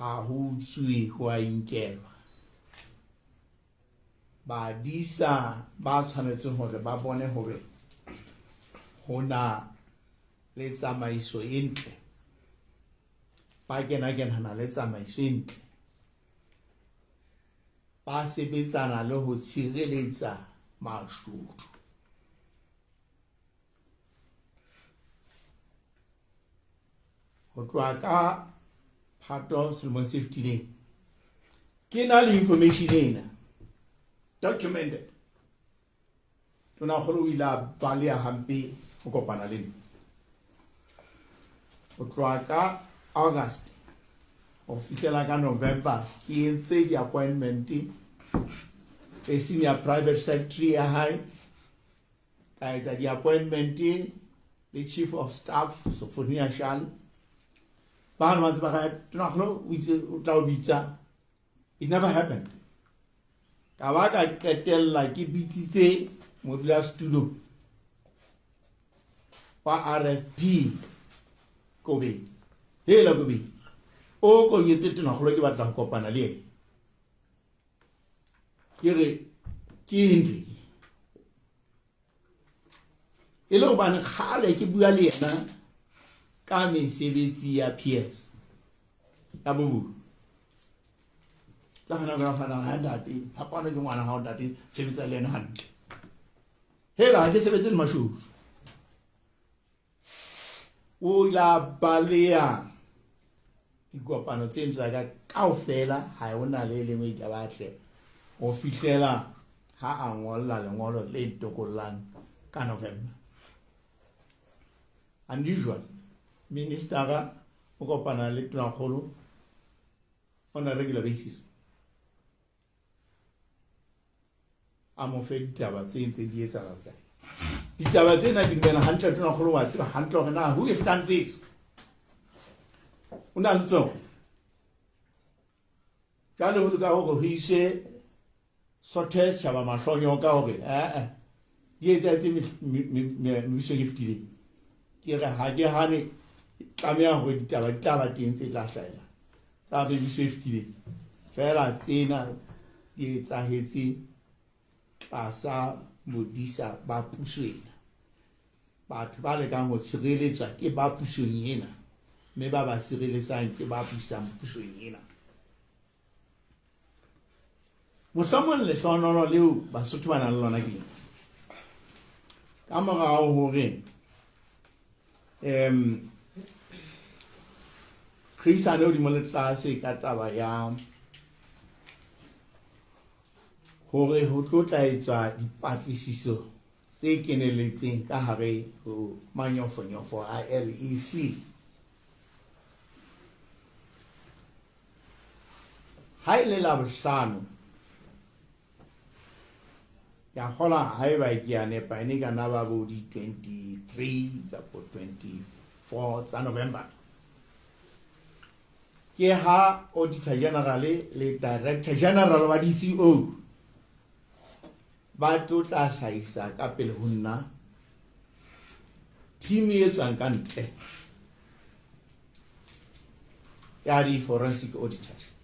Ha ho utswe ho a inkelwa. Badisa ba tshwanetse hore ba bone hore ho na le tsamaiso e ntle, ba kena-kenana le tsamaiso e ntle, ba sebetsana le ho tshireletsa mashodu. Ho tloha ka Phato selemong se fetileng ke na le information ena documented. Tonakgolo o ile a baleha hampe ho kopana le nna. Ho tloha ka August ho fihlela ka November ke entse di-appointment le senior private secretary ya hae, ka etsa di-appointment le chief of staff Sofonia Shale. Ba ba ntse ba ka Tonakgolo o itse o tla o bitsa, it never happened. Ka ba ka qetella ke bitsitse modulasetulo wa RFP Kobeng, hela Kobeng, o konyetse Tonakgolo ke batla ho kopana le yena. Ke re ke eng e le hobane kgale ke bua le yena ka mesebetsi ya PS ya bobodu. Tla gana gana ha ntate phapano ke ngwana hao ntate, sebetsa le yena hantle. Hela ha ke sebetse le mashodu. O ile a baleha dikopano tse tsa ka kaofela, ha ho na le e lengwe e tla batle ho fihlela ha a ngolla lengolo le ntokollang ka November. Unusual, ministera o kopana le tonakgolo on a regular basis, a mo fe ditaba tse ntseng di etsahala kae. Ditaba tsena ke dumela hantle tonakgolo wa tseba hantle hore na who is done this, o na le tsona. Jwale ho leka hore ho iswe sothe setjhaba mahlonyo ka hore ee di etsahetse mebusong e fetileng. Ke re ha ke hane, tlameha hore ditaba di tla ba teng tse tla hlahela tsa mebuso e fetileng, feela tsena di etsahetse tlasa bodisa ba puso ena. Batho ba lekang ho tshireletswa ke ba pusong ena, mme ba ba sireletsang ke ba busang pusong ena. Mohlomong lehlohonolo leo Basotho ba nang le lona ke lena. Ka morao hore re isane hodimo le tlase ka taba ya hore ho tlo tla etswa dipatlisiso tse keneletseng ka hare ho manyofonyofo a LEC. Ha e le Labohlano, ke a kgolwa haeba ke a nepa, e ne ka nna ba bo di-23 kapo 24 tsa November. Ke ha Auditor General le Director General wa DCO ba tlo tla hlahisa ka pele ho nna team e tswang ka ntle ya di-forensic auditors.